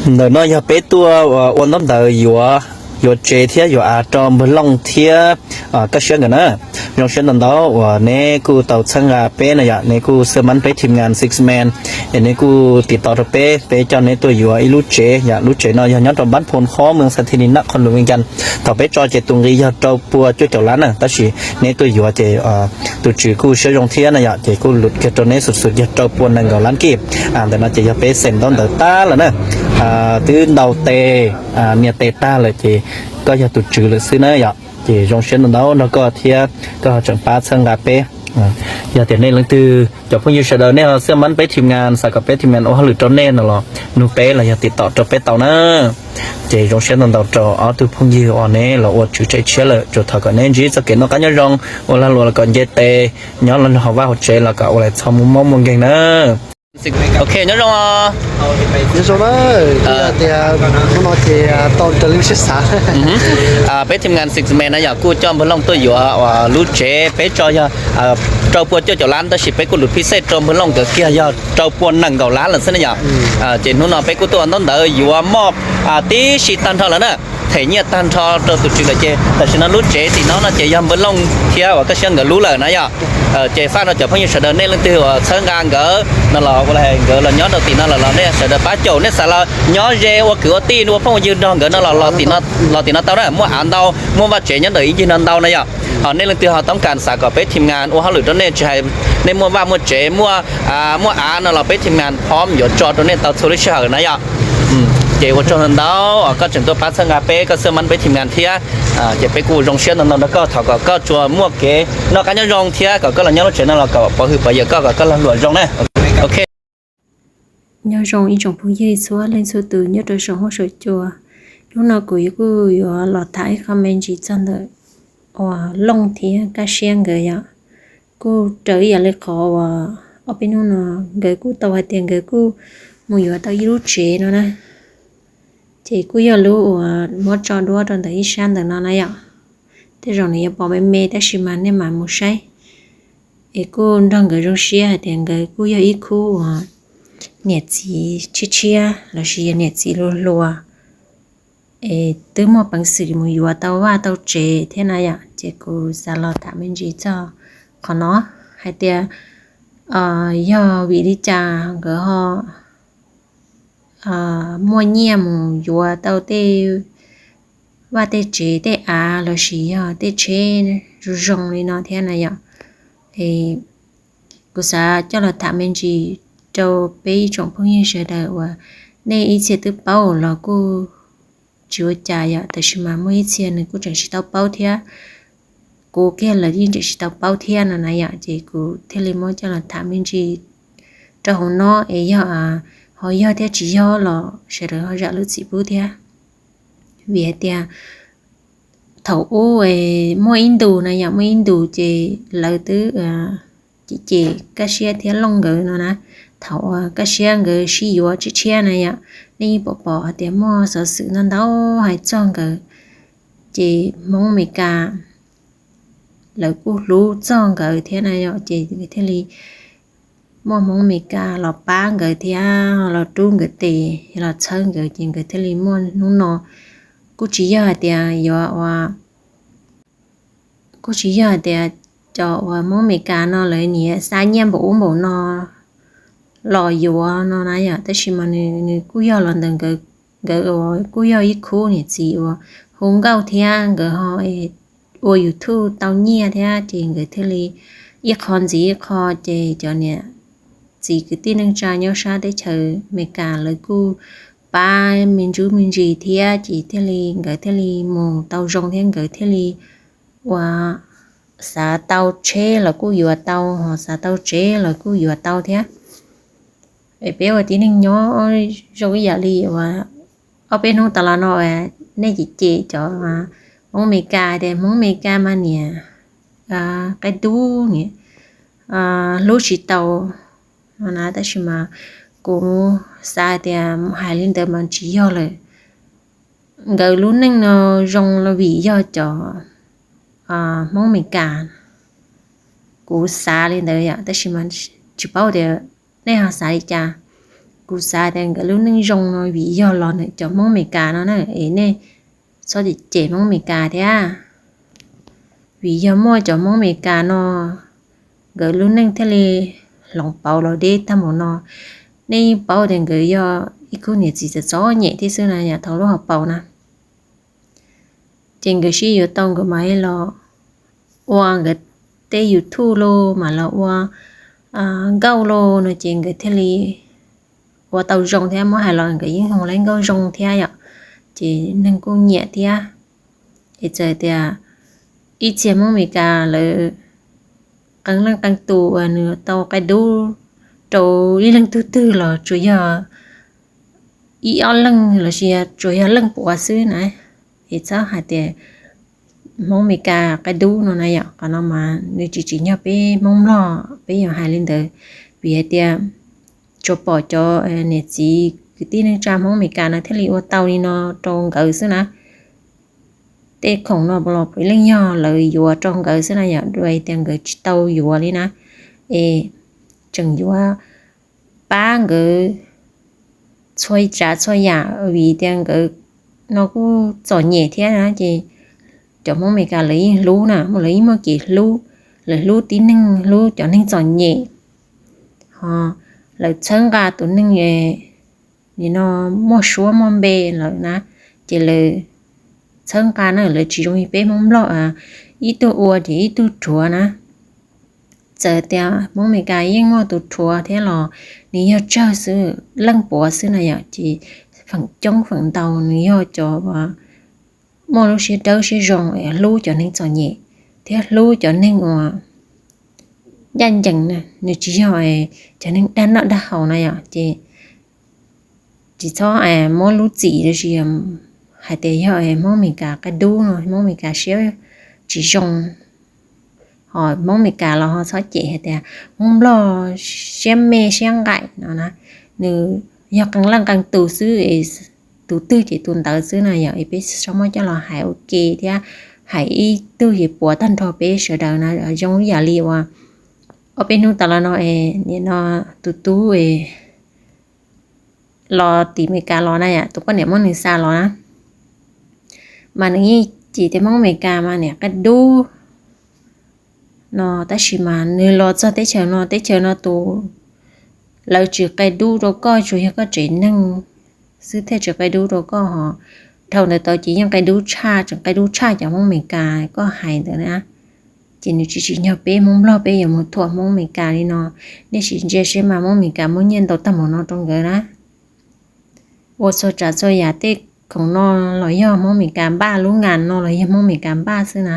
Ntawm no yog peb tuaj ua ntaub ntawv yuav, yuav tsev thiab yuav av rau Npawg Looj thiab Kaj Siab nkawd na. Zoo siab ntau ntau uas neb kuj tau txhawb nqa peb na yom, neb kuj xab mab peb thim ngas Six Man, es neb kuj tim to rau peb, peb coj neb tuaj yuav ib lub tsev yom. Lub tsev no yog nyob rau npab phoo qhob moos xa thi ni nab qhov lus vee cas. Thaum peb tso ces tus nqi yog rau pua cuaj caum lab na, tab sis neb tuaj yuav ces tus tswv kuj siab zoo thiab na yom, ces kuj lus kiag rau neb xus xus yog rau pua nees nkaum lab kib. Ntawm no ces yog peb xeem ntaub ntawv tag lawm na. Twb ntaus tes, nias tes tag lawm ces koj yog tus tswv lawm xwb na yom. Ces zoo siab ntau ntau nrog koj thiab koj ho tseem pab txhawb nqa peb. Yog tias nej leej twg cov phooj ywg sawv daws nej ho xab mab peb thim ngas, xav kom peb thim ngas ua hauj lwm rau nej no los nug peb los yog tim to rau peb tau na. Ces zoo siab ntau ntau rau ob tug phooj ywg uas neb los ua tswv tsev tshiab lawm, tsuas thov kom neb ntsib txoj kev noj qab nyob zoo, ua lag luam los kom nce tes, nyob hauv vaj hauv tsev los kom ua lais txhob muaj mob muaj nkeeg na. Ok, nyob zoo. Nyob zoo na, tias hnub no ces tau raws li siab xav. Peb thim ngas Six Man na yom, kuj coj Npawg Looj tuaj yuav lub tsev, peb tso yog rau pua cuaj caum lab, tab sis peb kuj lus phij xej rau Npawg Looj nkawd kiag yog rau pua nees nkaum lab lawm xwb na yom. Ces hnub no peb kuj tuaj ua ntaub ntawv yuav moj tib si tag nrho lawm na, them nyiaj tag nrho rau tus tswv lawm ces tam sim no lub tsev tim no no ces yog Npawg Looj thiab uas Kaj Siab nkawd lub lawm na yom. Ces faj rau cov phooj ywg sawv daws nej leej twg uas txhawb nqa nkawd no los ua li nkawd los nyob rau tim no los los nej sawv daws pab caum, nej xav los nyob ze ua kwv ua tij ua phooj ua ywg nrog nkawd no los los tim no tau na, muaj av ntau, muaj vaj tsev nyob ntawm ib ncig no ntau na yom. Ho nej leej twg ho toob kas xav kom peb thim ngas ua hauj lwm rau nej, tsis hais nej muaj vaj muaj tsev, muaj, muaj av no los peb thim ngas phob yuav tso rau nej tau txhua lub sij hawm na yom. Ces ua tsaug ntau ntau koj tseem tuaj pab txhawb nqa peb, koj xab mab peb thim ngas thiab. Ces peb kuj zoo siab ntau ntau nrog koj, thov kom koj tsuas muaj kev noj qab nyob zoo thiab kom koj los nyob lub tsev no los kom pov hwm pov yawm koj, kom koj lag luam zoo na. Ok. Nyob zoo ib tsoom phooj ywg txhua leej txhua tus nyob rau saum huab saum cua. Hnub no kuv kuj yuav los tham ib qho me ntsis txog ntawm uas Looj thiab Kaj Siab nkawd yom. Kuj raws ib yam li qhov uas ob peb hnub no nkawd kuj tau hais tias nkawd kuj mus yuav tau ib lub tsev no na. Ces kuj yog lub uas muab tso duab rau ntawm ib sab ntawm no na yom. Tej zaum nws yuav pom me me tab sis mas nej mam mus saib. Es kuj nrog nkawd zoo siab hais tias nkawd kuj yog ib khub uas niam txiv tshiab tshiab lossis yog niam txiv hluas hluas, es twb muaj peev xwm mus yuav tau vaj tau tsev thiab na yom. Ces kuv xav los tham me ntsis txog qhov no hais tias yog vim li cas nkawd ho muaj nyiaj mus yuav tau tej vaj tej tsev tej av lossis yog tej tsheb zoo zoo li no thiab na yom. Kuv xav coj los tham me ntsis rau peb ib tsoom phooj ywg sawv daws uas nej ib txhia twb paub los kuj tsis ua cas yom, tab sis mas muaj ib txhia nws kuj tseem tsis tau paub thiab. Kuv kiag los yeej tseem tsis tau paub thiab no na yom, ces kuv thiaj li muab coj los tham me ntsis rau hauv no es yog ho yog thiab tsis yog los sawv daws ho zam lub txim pub thiab. Vim hais tias thaum ub muaj ib ntus na yom, muaj ib ntus ces lawv twb cem cem Kaj Siab thiab Looj nkawd no na. Thaum uas Kaj Siab nkawd sib yuav tshiab tshiab na yom, nej yeej pom pom hais tias muaj xov xwm ntau ntau hais txog nkawd, ces Hmoob Amelikas lawv kuj hlub txog nkawd thiab na yom, ces nkawd thiaj li muaj Hmoob Amelikas los pab nkawd thiab los rub nkawd tes los txhawb nkawd, ces nkawd thiaj li muaj hnub no. Kuj tsis yog hais tias yuav ua, kuj tsis yog hais tias cov uas Hmoob Amelikas no lawv niaj xa nyiaj npaum ub npaum no los yuav no na yom, tab sis mas nws kuj yog los ntawm nkawd, nkawd kuj yog ib khub niam txiv uas hu nkauj thiab nkawd ho ua YouTube tau nyiaj thiab, ces nkawd thiaj li ib qho ntxiv ib qho, ces cov niam txiv kwv tij neej tsa nyob sab teb chaws Amelikas lawv kuj pab me ntsuj me ntsis thiab, ces thiaj li nkawd thiaj li mus tau zoo thiab nkawd thiaj li uas xav tau tsheb los kuj yuav tau, ho xav tau tsev los kuj yuav tau thiab. Es peb ua tib neeg nyob zoo ib yam li uas ob peb hnub tas los no nej cem cem cov Hmoob Amelikas tias Hmoob Amelikas mas niam qab dub niam hlub tsis tau no na, tab sis mas kuv xav tias hais li ntawd mas tsis yog lawm. Nkawd lub neej no zoo los vim yog cov Hmoob Amelikas. Kuv xav li ntawd yom, tab sis mas tsis paub tias nej ho xav li cas. Kuv xav tias nkawd lub neej zoo no vim yog los ntawm cov Hmoob Amelikas no na, es nej txhob cem Hmoob Amelikas thiab. Vim yog muaj cov Hmoob Amelikas no, nkawd lub neej thiaj li hloov pauv los deb tag npaum no. Nej yeej paub tias nkawd yog ib khub niam txiv txom txom nyem thiab xwb na, yam thaum lub hauv paus na. Ces nkawd sib yuav tau nkawd mam li los ua nkawd tej YouTube los mam los ua nkauj los no ces nkawd thiaj li ua tau zoo thiab, muab hais los nkawd yeej hu ua nkauj zoo thiab yom. Ces neeg kuj nyiam thiab. Es txawm tias ib txhia Hmoob Amelikas lawv qee leej qee tus uas nws tau qia dub rau ib leej tug twg los tsuas yog ib ob leej los sis tsuas yog leej puav xwb na. Es txhob hais tias Hmoob Amelikas qia dub no na yom, qhov no mas nws tsis tsim nyog peb Hmoob Nplog, peb yuav hais li ntawd. Vim hais tias tsuas pom cov niam txiv kwv tij neej tsa Hmoob Amelikas no thiaj li ua tau li no rau nkawd xwb na. Tej khoom no los puav leej yog lawv yuav rau nkawd xwb na yom, dua tias nkawd tsis tau yuav li na. Es tseem yuav pab nkawd txhua tsav txhua yam vim tias nkawd no kuj txom nyem thiab na. Ces cov Hmoob Amelikas lawv yeej hlub na, lawv yeej muaj kev hlub, lawv hlub tib neeg, hlub cov neeg txom nyem. Ho lawv txhawb nqa tus neeg nim no muaj suab muaj npe lawm na, ces lawv txhawb nqa na, lawv tsis zoo li peb Hmoob Nplog ib tug ua ces ib tug rhuav na. Txawm tias Hmoob Amelikas yeej muaj tus rhuav thiab los nws yog tsawg xwb, leej puav xwb na yom, ces feem coob feem ntau nws yog cov muaj lub siab dawb siab zoo es hlub cov neeg txom nyem thiab hlub cov neeg uas ncaj ncees na, nws tsis yog cov neeg dag noj dag haus na yom. Ces tsis txhob muab lub txim los sis hais tias yog Hmoob Amelikas qia dub no, Hmoob Amelikas siab tsis zoo. Ho Hmoob Amelikas los ho txhob cem hais tias Hmoob Nplog siab me siab nqaim no na, nws yog qee leej qee tus xwb, tus twg ces tus ntawd xwb na yom. Es peb txhob muab coj los hais ua ke thiab hais ib tug ces puav tag nrho peb sawv daws na. Zoo ib yam li uas ob peb hnub tas los no es nim no tus tub los tim Amelikas los na yom, tus poj niam muab nws xa los na, mas nws yeej cem tias Hmoob Amelikas mas niam qia dub no, tab sis mas nws los txog teb chaws no, teb chaws no tus lawv tsis qia dub rau koj, tsuas yog koj tsev neeg xwb thiaj tsis qia dub rau koj. Ho dhau ntawd tau ces yeej qia dub tshaj, tseem qia dub tshaj cov Hmoob Amelikas koj hais ntawd na. Ces nws tsis tsim nyog peb Hmoob Nplog peb yuav mus thuam Hmoob Amelikas li no. Nej sim ntsia seb mas Hmoob Amelikas muab nyiaj ntau tag npaum no rau nkawd na. Ua txhua tsav txhua yam tej khoom no los yog Hmoob Amelikas npaj, lub ngas no los yog Hmoob Amelikas npaj xwb na.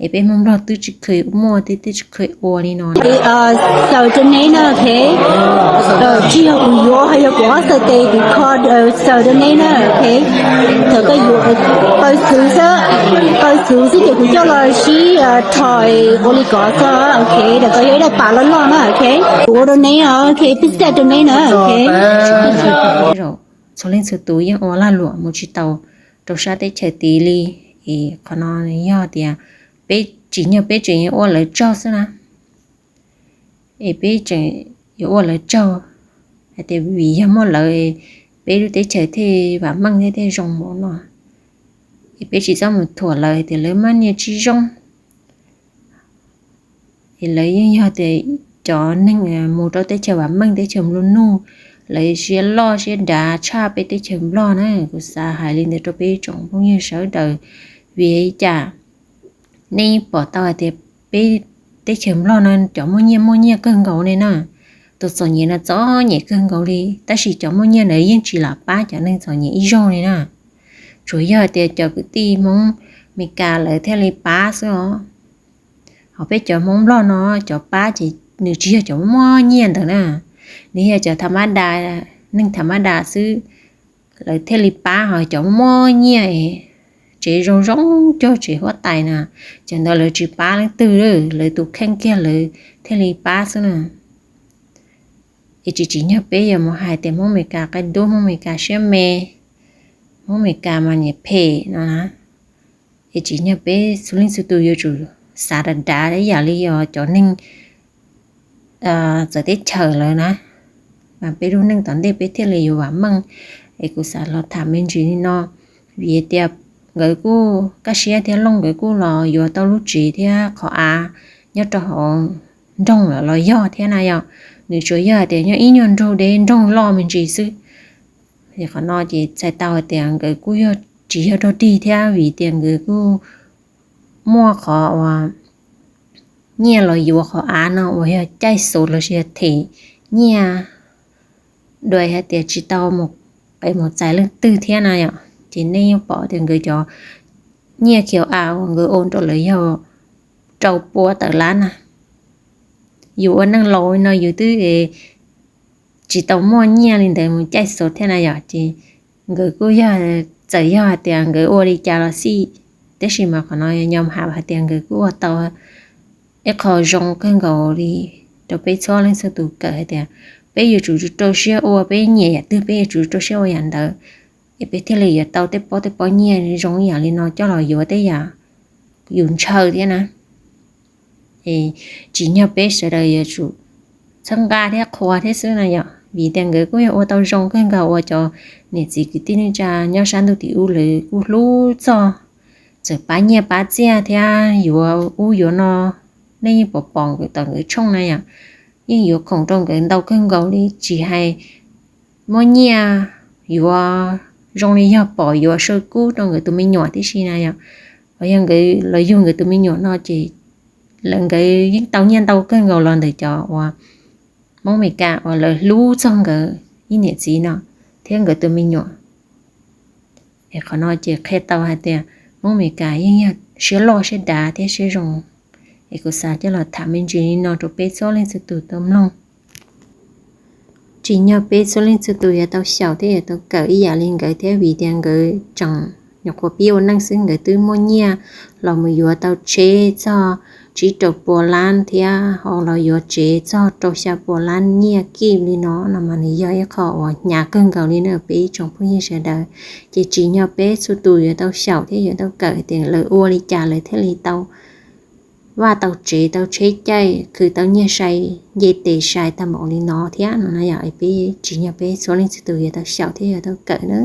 Es peb Hmoob Nplog twb tsis kheev muaj, twb tsis kheev ua li no. Xaws rau neb na, ok. Tsis yog kuv yuav, ho yog kuv ob xaws tes kuv kho, xaws rau neb na, ok. Thaum koj yuav, paw txhuv xwb, paw txhuv xwb ces kuv coj los sib rho ua li ko xwb, ok. Rau koj yuav ib daim pam loj loj na, ok. Kuv ua rau neb, ok, peb xaws rau neb na, ok. Txhua leej txhua tus yeej ua lag luam mus tsis tau rau sab teb chaws tid li. Es qhov no yog tias peb tsim nyog peb tseem yuav ua lawv tsaug xwb na. Es peb tseem yuav ua lawv tsaug hais tias vim yog muaj lawv peb lub teb chaws thiaj vam meej thiab thiaj zoo npaum no. Es peb tsis txhob mus thuam lawv tias lawv muaj nyiaj tsis zoo. Es lawv yeej yog tias cov neeg mus rau teb chaws vam meej teb chaws nplua nuj, lawv siab loj siab dav tshaj peb teb chaws Nplog na. Kuv xav hais li ntawd rau peb tsoom phooj ywg sawv daws, vim li cas nej pom tau hais tias peb teb chaws Nplog no cov muaj nyiaj muaj nyiaj kawg nkaus li na, tus txom nyem no txom nyem kawg nkaus li, tab sis cov muaj nyiaj ntawd yeej tsis lam pab cov neeg txom nyem ib zaug li na. Tsuas yog tias cov kwv tij Hmoob Meskas lawv thiaj li pab xwb os. Ho peb cov Hmoob Nplog no cov pab ces nws tsis yog cov muaj nyiaj ntawd na, nws yog cov tham ma da, neeg tham ma da xwb, lawv thiaj li pab. Ho cov muaj nyiaj, tsev zoo zoo cog tsev huab tais na, cov ntawd lawv tsis pab leej twg, lawv tus kheej kiag lawv thiaj li pab xwb na. Es tsis tsim nyog peb yuav mus hais tias Hmoob Meskas qia dub, Hmoob Meskas siab me, Hmoob Meskas mas nyiam phem no na. Es tsim nyog peb txhua leej txhua tus yuav tsum xav dav dav ib yam li os cov neeg txawv teb chaws lawm na. mas peb lub neej tom ntej peb thiaj li yuav vam meej. Es kuv xav los tham me ntsis li no, vim tias nkawd kuj kaj siab thiab Looj nkawd kuj los yuav tau lub tsev thiab qhov av nyob rau hauv nroog lawm los yog thiab na yom. Nws tsuas yog hais tias nyob ib nyuag nroog deb nroog loj me ntsis xwb. Qhov no ces txhais tau hais tias nkawd kuj yog tsis yog dog dig thiab, vim tias nkawd kuj muaj qhov uas nyiaj los yuav qhov av no uas yog caij xov los sis yog them nyiaj, dua hais tias tsis tau mus qev mus txais leej twg thiab na yom. Ces nej yeej pom tias nkawd cov nyiaj khiav av uas nkawd ua rau lawv yog rau pua tawm lab na. Yus ua neej laus no yus twb tsis tau muaj nyiaj li ntawd mus caij xov thiab na yom. Ces nkawd kuj yog, txawm yog hais tias nkawd ua li cas los xij, tab sis mas qhov no yog nyob hais tias nkawd kuj ua tau ib qho zoo kawg nkaus li rau peb txhua leej txhua tus kawm hais tias peb yuav tsum rau siab ua, peb nyiam yam twg peb yuav tsum rau siab ua yam ntawd, es peb thiaj li yuav tau tej pob tej pob nyiaj zoo ib yam li no coj los yuav tej yam yus ntshaw thiab na. Es tsim nyog peb sawv daws yuav tsum txhawb nqa thiab qhuas thiab xwb na yom, vim tias nkawd kuj yog ua tau zoo kawg nkaus uas cov niam txiv kwv tij neej tsa nyob sab ntuj tim ub lawv kuj hlub txog, txawm pab nyiaj pab txiaj thiab yuav ub yuav no, nej yeej pom pom nkawd tom nkawd tshooj na yom, yeej yuav khoom rau nkawd ntau kawg nkaus li, tsis hais muab nyiaj yuav zoo li yog pom yuav saw kub rau nkawd tus me nyuam tib si na yom. Los yog nkawd los yug nkawd tus me nyuam no ces lawv nkawd yeej tau nyiaj ntau kawg nkaus los ntawm cov uas Hmoob Amelikas uas lawv hlub txog nkawd ib niam txiv no thiab nkawd tus me nyuam. Es qhov no ces qhia tau hais tias Hmoob Amelikas yeej yog siab loj siab dav thiab siab zoo. Es kuv xav coj los tham me ntsis li no rau peb txhua leej txhua tus tau mloog. Tsim nyog peb txhua leej txhua tus yuav tau xyaum thiab yuav tau kawm ib yam li nkawd thiab, vim tias nkawd tseem nyuam qhuav pib ua neej xwb nkawd twb muaj nyiaj los mus yuav tau tsheb txog tsib rau pua lab thiab ho los yuav tsev txog rau xya pua lab nyiaj kib li no no mas nws yog ib qho uas hnyav kawg nkaus li na peb ib tsoom phooj ywg sawv daws. Ces tsim nyog peb txhua tus yuav tau xyaum thiab yuav tau kawm tias lawv ua li cas lawv thiaj li tau vaj tau tsev tau tsheb caij khwv tau nyiaj sai nce tes sai tag npaum li no thiab no na yom. Peb tsim nyog peb txhua leej txhua tus yuav tau xyaum thiab yuav tau kawm na.